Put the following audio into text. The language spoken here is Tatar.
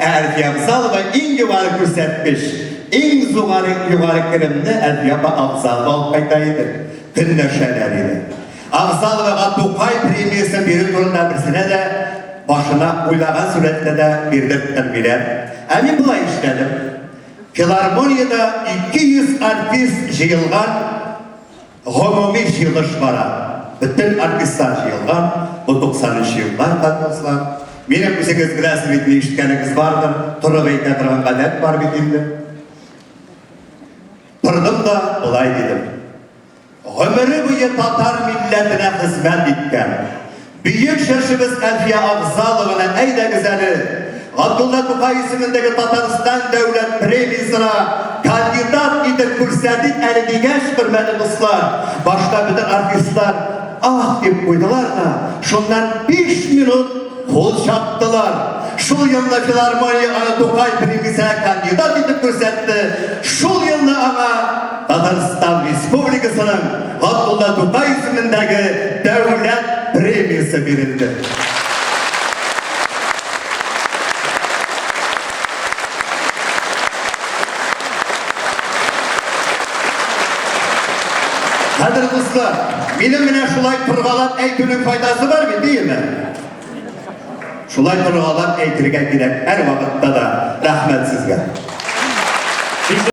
Ә Әлфия Абзалова иң югары күрсәткеч, иң зугары югары керемне Әлфия апа Абзалова алып кайта иде. Көнләшәләр иде. Абзаловага Тукай премиясен бирү турында берсенә дә башына уйлаган сурәттә дә бирдертмиләр. Ә мин болай эшләдем. Филармониядә 200 артист җыелган Гомуми җыелыш бара. Бөтен артистлар җыелган, бу 90 нчы еллар дуслар. Минем үзегез беләсез бит, мине ишеткәнегез бардыр, торып әйтә торган гадәт бар бит инде. Тордым да болай дидем. Гомере буе татар милләтенә хезмәт иткән, Бөек җырчыбыз Әлфия Афзалованы әйдәгез әле, Габдулла Тукай исемендәге Татарстан дәүләт премиясенә кандидат итеп күрсәтик әле дигәч, хөрмәтле дуслар, башта бөтен артистлар ах дип куйдылар да, шуннан 5 минут кул чаптылар. Шул елны филармония аны Тукай премиясенә кандидат итеп күрсәтте. Шул елны аңа Татарстан Республикасының Габдулла Тукай исемендәге дәүләт премиясе бирелде. Хәзер дуслар, минем менә шулай торгалап әйтүнең файдасы бар бит, дияме? Шулай торгалап әйтергә кирәк һәр вакытта да. Рәхмәт сезгә.